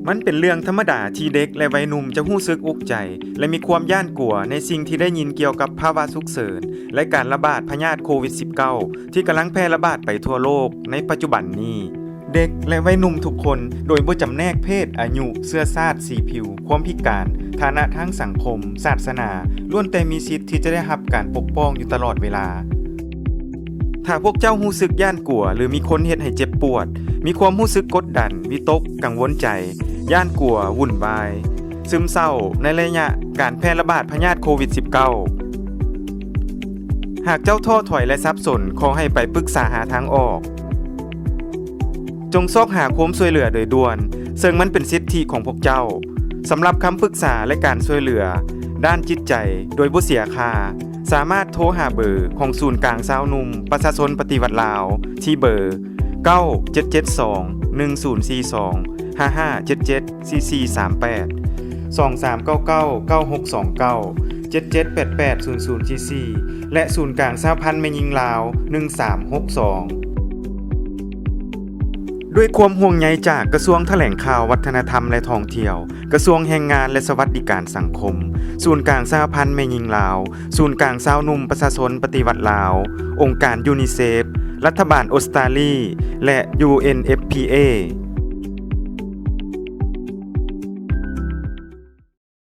ມັນເປັນເລື່ອງທຳມະດາທີ່ເດັກ ແລະ ໄວໜຸ່ມຈະຮູ້ສຶກອຸກໃຈ ແລະ ມີຄວາມຢ້ານກົວໃນສິ່ງທີ່ໄດ້ຍິນກ່ຽວກັບພາວະສຸກເສີນ ແລະ ການລະບາດພະຍາດໂຄວິດສິບເກົ້າ ທີ່ກຳລັງແຜ່ລະບາດໄປທົ່ວໂລກໃນປັດຈຸບັນນີ້. ເດັກ ແລະ ໄວໜຸ່ມທຸກຄົນ ໂດຍບໍ່ຈຳແນກເພດ, ອາຍຸ, ເຊື້ອຊາດ, ສີຜິວ, ຄວາມພິການ, ຖານະທາງສັງຄົມ, ສາສະໜາ, ລ້ວນແຕ່ມີສິດທີ່ຈະໄດ້ຮັບການປົກປ້ອງຢູ່ຕະຫຼອດເວລາ. ຖ້າພວກເຈົ້າຮູ້ສຶກຢ້ານກົວ ຫຼື ມີຄົນເຮັດໃຫ້ເຈັບປວດ, ມີຄວາມຮູ້ສຶກກົດດັນ, ວິຕົກ, ກັງວົນໃຈ, ຢ້ານກົວ, ວຸ່ນວາຍ, ຊຶມເສົ້າ ໃນໄລຍະການແຜ່ລະບາດພະຍາດໂຄວິດສິບເກົ້າ, ຫາກເຈົ້າທໍ້ຖອຍ ແລະ ສັບສົນ, ຂໍໃຫ້ໄປປຶກສາຫາທາງອອກ. ຈົ່ງຊອກຫາຄວາມຊ່ວຍເຫຼືອໂດຍດ່ວນ, ເຊິ່ງມັນເປັນສິດທິຂອງພວກເຈົ້າ. ສຳລັບຄຳປຶກສາ ແລະ ການຊ່ວຍເຫຼືອດ້ານຈິດໃຈໂດຍບໍ່ເສຍຄ່າ, ສາມາດໂທຫາເບີຂອງສູນກາງຊາວໜຸ່ມປະຊາຊົນປະຕິວັດລາວ ທີ່ເບີ ເກົ້າ ເຈັດເຈັດສອງ ໜຶ່ງສູນສີ່ສອງ ຫ້າຫ້າເຈັດເຈັດ ສີ່ສີ່ສາມແປດ, ສອງສາມເກົ້າເກົ້າ ເກົ້າຫົກສອງເກົ້າ, ເຈັດເຈັດແປດແປດ ສູນສູນສີ່ສີ່ ແລະ ສູນກາງສະຫະພັນແມ່ຍິງລາວ ໜຶ່ງສາມຫົກສອງ. ດ້ວຍຄວາມຫ່ວງໃຍຈາກກະຊວງຖະແຫຼງຂ່າວ, ວັດທະນະທຳ ແລະ ທ່ອງທ່ຽວ, ກະຊວງແຮງງານ ແລະ ສະຫວັດດີການສັງຄົມ, ສູນກາງສະຫະພັນແມ່ຍິງລາວ, ສູນກາງຊາວໜຸ່ມປະຊາຊົນປະຕິວັດລາວ, ອົງການຢູນິເຊຟ, ລັດຖະບານອົດສະຕາລີ ແລະ ຢູເອັນເອັຟພີເອ.